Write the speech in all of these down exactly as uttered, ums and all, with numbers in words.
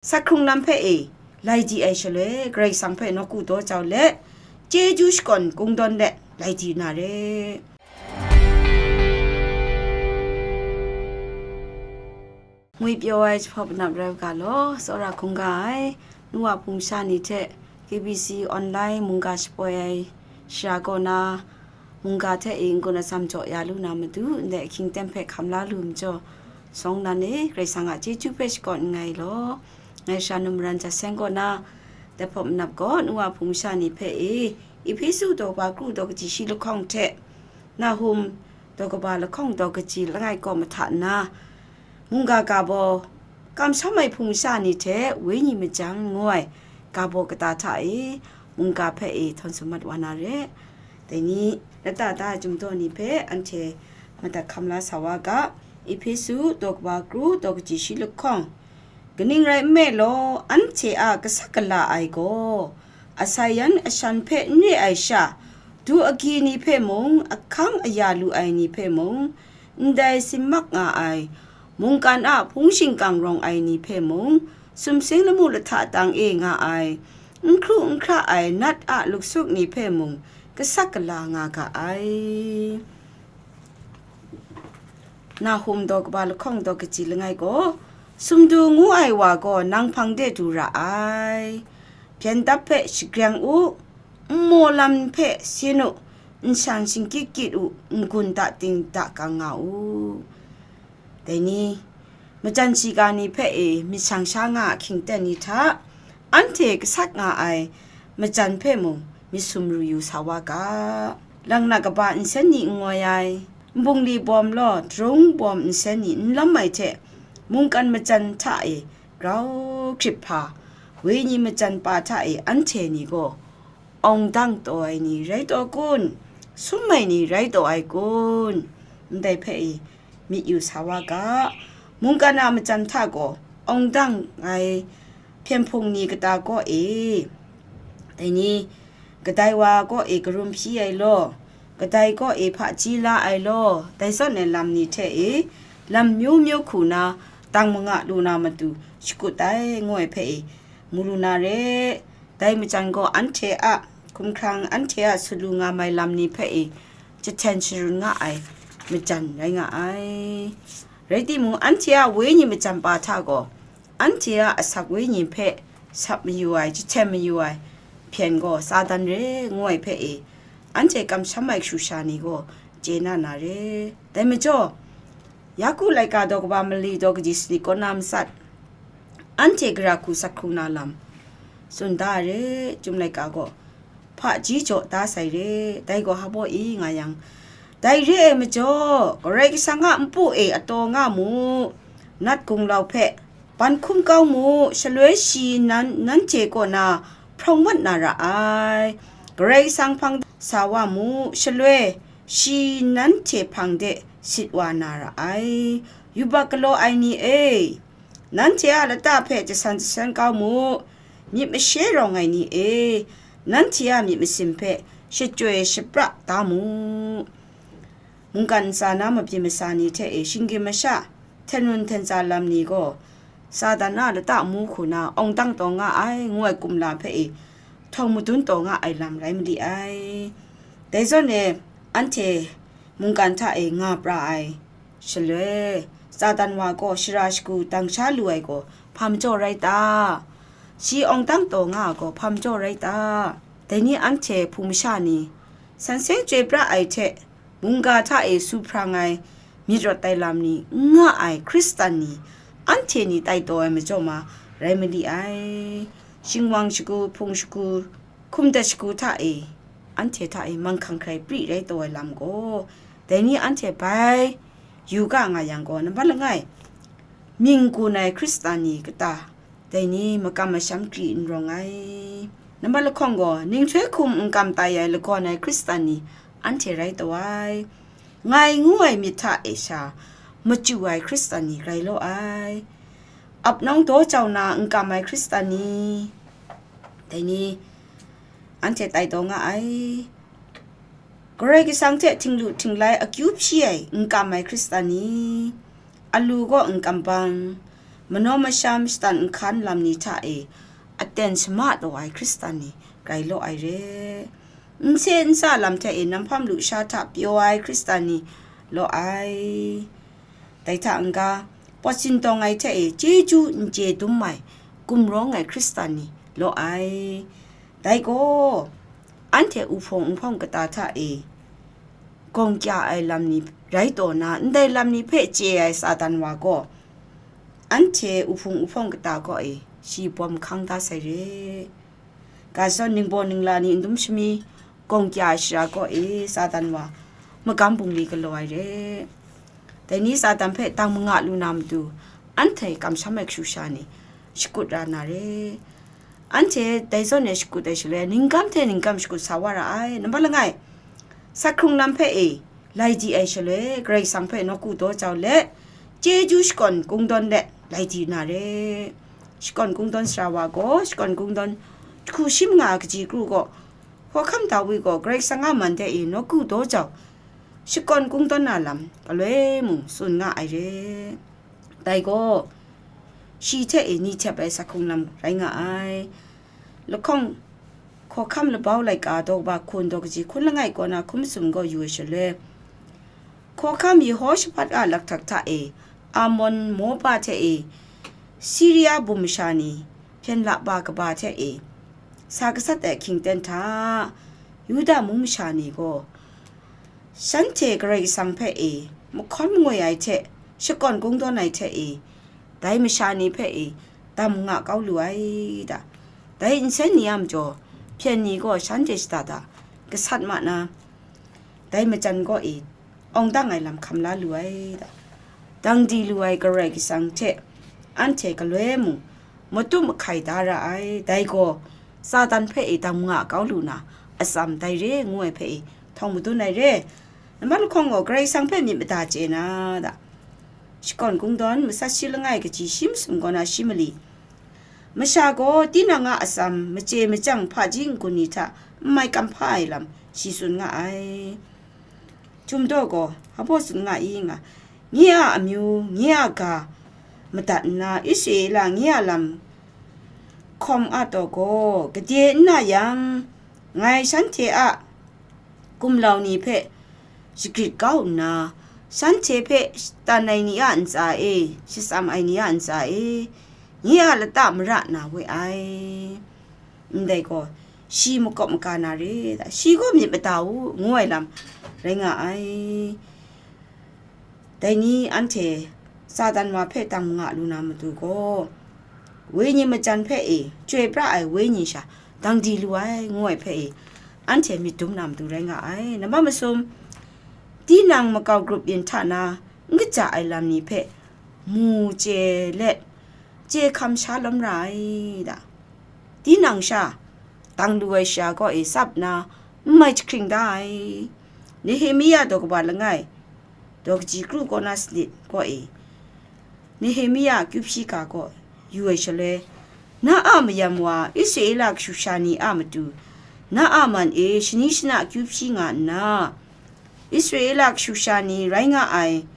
Sak hkrung lam hpe e, lai di ai shaloi, Karai Kasang hpe nawku daw jau let, chyeju shakawn kungdawn let, lai di na re. Ngwi pyaw ai jahpawt manap rai u ga law, tsawra hkungga ai, nu wa hpung sha ni hte K B C online mungga shapoi ai shara kaw na, mungga hte e n-gun atsam jaw ya lu na matu, ndai ahkying ten hpe hkam la lu majaw, sawng nan e, Karai Kasang a chyeju hpe shakawn nngai law, ngai shara nu maran ja seng kaw na, dai hpawt manap gaw, nu wa hpung sha ni hpe e, Ehpesu daw kaba kru daw kaji shi lahkawng hte, Nahum daw kaba lahkawng daw kaji langai kaw mahta nna, mungga ga baw, kamsham ai hpung sha ni hte wenyi majan ngu ai ga baw kata hta e, mungga hpe e htawn tsun mat wa na re. Dai ni, lata da ai chyum daw ni hpe anhte madat hkam la sa wa ga, Ehpesu daw kaba kru daw kaji shi lahkawng, kaning rai nme law, anhte a kasak kala ai gaw, asai yan ashan hpe n re ai sha, du agyi ni hpe mung, ahkang aya lu ai ni hpe mung, ndai si mak nga ai, mungkan a hpung shingkang rawng ai ni hpe mung, sumsing lamu lahta tang e nga ai, n hkru n hkra ai nat a luksuk ni hpe mung, kasak kala nga ga ai. Nahum daw kaba lahkawng daw kaji langai gaw, Sumdu ngu ai wa gaw nang hpang de du ra ai. Byen dap hpe shagreng u, nmo lam hpe sin u, nshan shingkyit kyit u, n-gun da ting da gang nga u. Dai ni, majan shiga ni hpe e myit shang sha nga a hkying ten ni hta, anhte gasat nga ai majan hpe mung myit sum ru yu sa wa ga. Lang na kaba nsen ni n ngoi ai, nbungli bawm law, darung bawm nsen ni n lawm ai hte, mungkan majan hta e grau hkrip hpa, wenyi majan pa hta e anhte ni gaw, awng dang taw ai ni rai taw kun? Sum ai ni rai taw ai kun? Ndai hpe e myit yu sa wa ga. Mungkan a majan hta gaw, awng dang ai hpyen hpung ni kata kaw e, dai ni, kadai wa kaw e karum hpyi ai law, kadai kaw e hpaji la ai law, dai zawn ai lam ni hte e, lam myu myu hku na, dang manga lu na matu shakut ai, ngu ai hpe e, mu lu na re. Dai majan gaw anhte a hkumhkrang, anhte a salu nga mai lam ni hpe e jahten sharun nga ai majan rai nga ai. Rai timung, anhte a wenyi majan pa hta gaw, anhte a asak wenyi hpe sap mayu ai, jahten mayu ai hpyen gaw Satan re ngu ai hpe e, anhte kamsham ai kashu sha ni gaw chye na na re. Dai majaw, Yaku laika daw kaba mali daw kaji sanit kaw na matsat, anhte gara hku sak hkrung na lam tsun da ai re, Chyum laika gaw hpaji jaw da sai re, dai gaw hpa baw i nga yang, dai re ai majaw, Karai Kasang a npu e ataw nga mu, nat gunglau hpe ban hkum kau mu, shaloi shi nan, nanhte kaw na hprawng mat na ra ai. Karai Kasang hpang sa wa mu, shaloi shi nanhte hpang de sit wa na ra ai. Yubak galaw ai ni e, nanhte a lata hpe jasan jasan kau mu, myit mashe rawng ai ni e, nanhte a myit masin hpe shachyoi shapra da mu. Mungkan ntsa na mabyin masa ni hte e shinggyim masha, hten run hten tsa lam ni gaw, Satan a lata amu hku na awng dang taw nga ai, ngu ai kumla hpe e htawng madun taw nga ai lam rai mali ai. Dai zawn e, anhte mungkan hta e nga pra ai shaloi, Satan wa gaw shara shagu dang sha lu ai gaw hpa majaw rai ta? Shi awng dang taw nga ai gaw hpa majaw rai ta? Dai ni anhte hpung masha ni, san seng chyoi pra ai hte, mungga hta e su hprang ai, myit rawt ai lam ni, n nga ai Hkristan ni, anhte ni tai taw ai majaw ma rai mali ai. Shingwang shagu, hpung shagu, hkum dat shagu hta e, anhte hta e manghkang hkrai pri rai taw ai lam gaw, dai ni anhte bai yu ga nga yang gaw, nambat langai, mying gun ai Hkristan ni kata, dai ni makam masham kri n rawng ai. Nambat lahkawng gaw, ninghtoi hkum n kam tai ai lagawn ai Hkristan ni anhte rai taw ai. Ngai ngu ai myit hta e sha machyu ai Hkristan ni rai law ai. Ap nawng daw jau na n kam ai Hkristan ni, dai ni anhte tai taw nga ai. Karai Kasang hte htinglu htinglai akyu hpyi ai n kam ai Hkristan ni, alu gaw n kam bang, manaw masham shatan nhkan lam ni hta e aten shama taw ai Hkristan ni rai law ai re. Nse nsa lam hte e namhpam lusha hta pyaw ai Hkristan ni law ai. Dai hta n-ga, pawt sintawng ai hte e chyeju n chye dum ai, gumrawng ai Hkristan ni law ai. Dai gaw, anhte uhpawng nhpawng kata hta e gawng kya ai lam ni rai taw na, ndai lam ni hpe chye ai Satan wa gaw, anhte uhpung uhpawng kata kaw e shi bawm hkang da sai re. Ga zawn ningbaw ningla ni n dum shami gawng kya ai shara kaw e Satan wa magam bungli galaw ai re. Dai ni Satan hpe dang manga lu na matu, anhte kamsham ai kashu sha ni shakut ra na re. Anhte dai zawn e shakut ai shaloi, ningkam hte ningkam shakut sa wa ra ai. Nambat langai, sak hkrung lam hpe e lai di ai shaloi, Karai Kasang hpe nawku daw jau let, chyeju shakawn kungdawn let lai di na re. Shakawn kungdawn sara wa gaw, shakawn kungdawn jahku shi manga kaji kru gaw, Hkawhkam Dawi gaw Karai Kasang a man de e nawku daw jau, shakawn kungdawn na lam galoi mung tsun nga ai re. Dai gaw, shi hte e ni htep ai sak hkrung lam rai nga ai. Lahkawng Hkawhkam Labau laika daw kaba hkun daw kaji hkun langai kaw na hkun masum gaw yu ai shaloi, Hkawhkam Yehoshaphat a lakhtak hta e, Amon Mopa hte e, Siria bum masha ni, hpyen laba kaba hte e, sa gasat ai hkying ten hta, Yuda mung masha ni gaw, shanhte Karai Kasang hpe e, mahkawn mangwi ai hte, shakawn kungdawn ai hte e, dai masha ni hpe e, dam nga kau lu ai da. Dai nsen ni a majaw, hpyen ni gaw shanhte shada da, gasat ma na, dai majan kaw e, awng dang ai lam hkam la lu ai da. Dang di lu ai Karai Kasang hte anhte galoi mung, matum ahkai da ra ai, dai gaw, Satan hpe e dam nga kau lu na, atsam dai re, ngu ai hpe e htawng madun ai re. Nambat lahkawng gaw, Karai Kasang hpe myit mada chye na da. Shakawn kungdawn, matsat shi langai kaji shi masum kaw na shi mali. Masha gaw tinang a atsam, machye machyang hpaji n-gun ni hta n mai kam hpa ai lam shi tsun nga ai. Chyum daw gaw, hpa baw tsun nga i nga, nye a amyu, nye a ga madat nna, Israela nye a lam hkawm a taw gaw, gade n na yang, ngai shanhte a gumlau ni hpe shagrit kau nna, shanhte hpe shatan ai ni a ntsa e, shatsam ai ni a ntsa e, nye a lata mara na we ai. Ndai gaw, shi makawp maga na re, shi gaw myit mada u, ngu ai lam rai nga ai. Dai ni anhte Satan wa hpe dang manga lu na matu gaw, wenyi majan hpe e, chyoi pra ai wenyi sha dang di lu ai, ngu ai hpe e, anhte myit dum na matu rai nga ai. Nambat masum, tinang makau grup yin hta na n kaja ai lam ni hpe mu chye let, chye hkam sha lawm ra ai da. Tinang sha, dang lu ai sha kaw e tsap nna, n mai jahkring da ai. Nehemia daw kaba langai, daw kaji kru kaw na sanit kaw e, Nehemia akyu hpyi ga kaw yu ai shaloi, na a mayam wa Israela kashu sha ni a matu, na a man e shani shana akyu hpyi nga nna, Israela kashu sha ni rai nga ai,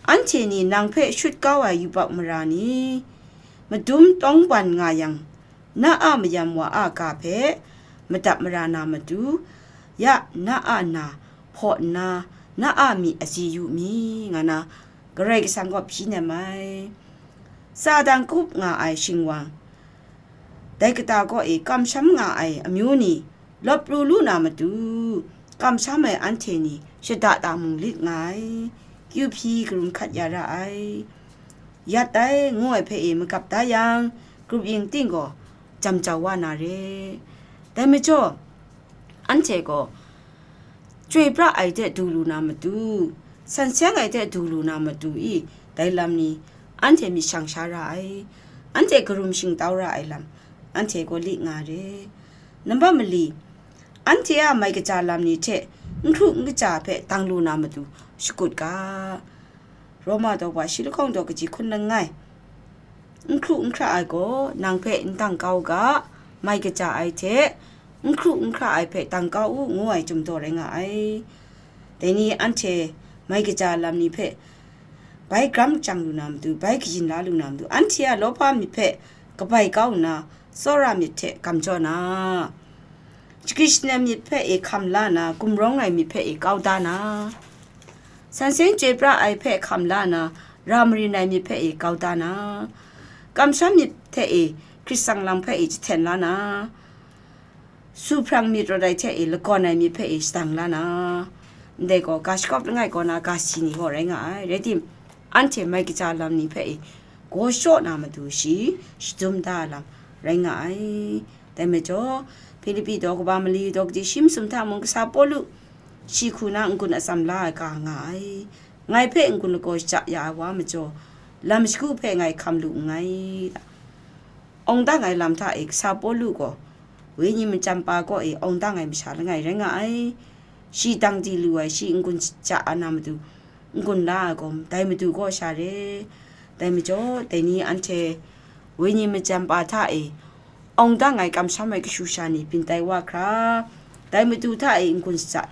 anhte ni nang hpe shut kau ai yubak mara ni, madum tawng ban nga yang, na a mayam wa a ga hpe madap mara na matu, ya na a na hpaw nna, na a myi azi yu mi, nga na Karai Kasang gaw hpyi nem ai. Satan kup nga ai shingwang, dai kata kaw e kamsham nga ai amyu ni, lawp pru lu na matu, kamsham ai anhte ni shada da mung lit nga ai, kyu hpyi karum hkat ya ra ai. Yat ai, ngu ai hpe e magap da yang, grup yin ting gaw jam jau wa na re. Dai majaw, anhte gaw chyoi pra ai hte du lu na matu, san seng ai hte du lu na matu i, dai lam ni anhte myit shang sha ra ai, anhte karum shingtau ra ai lam, anhte gaw li nga re. Nambat mali, anhte a mai kaja lam ni hte n hkru n kaja hpe dang lu na matu shakut ga. Roma daw wa shi lahkawng daw kaji hkun langai. N hkru n hkra ai gaw, nang hpe n dang kau ga, mai kaja ai hte, n hkru n hkra ai hpe dang kau u, ngu ai chyum daw rai nga ai. Dai ni anhte mai kaja lam ni hpe bai gram jang lu na matu, bai kayin la lu na matu, anhte a lawhpa myit hpe kabai kau nna, tsawra myit hte gam jaw na, shagri shanem myit hpe e hkam la na, gumrawng ai myit hpe e kau da na, san seng chyoi pra ai hpe hkam la na, ra marin ai myit hpe e kau da na, kamsham myit hte e hkrit tsang lam hpe e jahten la na, su hprang myit rawt ai hte e lagawn ai myit hpe e shadang la na, ndai gaw ga shakawp langai kaw na ga si ni gaw rai nga ai. Rai tim, anhte mai kaja lam ni hpe e gaw shaw na matu shi shadum da ai lam rai nga ai. Dai majaw, Hpilipi daw kaba mali daw kaji shi masum hta mung kasa Pawlu shi hku na n-gun atsam la ai ga nga ai. Ngai hpe n-gun lagaw shaja ya ai wa majaw, lam shagu hpe ngai hkam lu nngai. Awng dang ai lam hta e kasa Pawlu gaw, wenyi machyam pa kaw e awng dang ai masha langai rai nga ai. Shi dang di lu ai, shi n-gun shaja na matu, n-gun la ai gaw, dai matu gaw sha re. Dai majaw, dai ni anhte wenyi machyam pa hta e awng dang ai kamsham ai kashu sha ni byin tai wa hkra, dai matu hta e n-gun shaja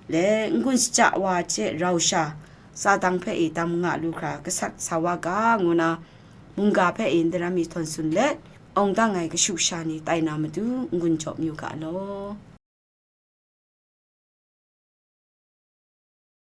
le, n-gun shaja wa hte rau sha, Satan hpe e dam nga lu hkra, gasat sa wa ga, ngu na, mungga hpe e ndaram mi htawn tsun let, awng dang ai kashu sha ni tai na matu, n-gun jaw mayu ga law.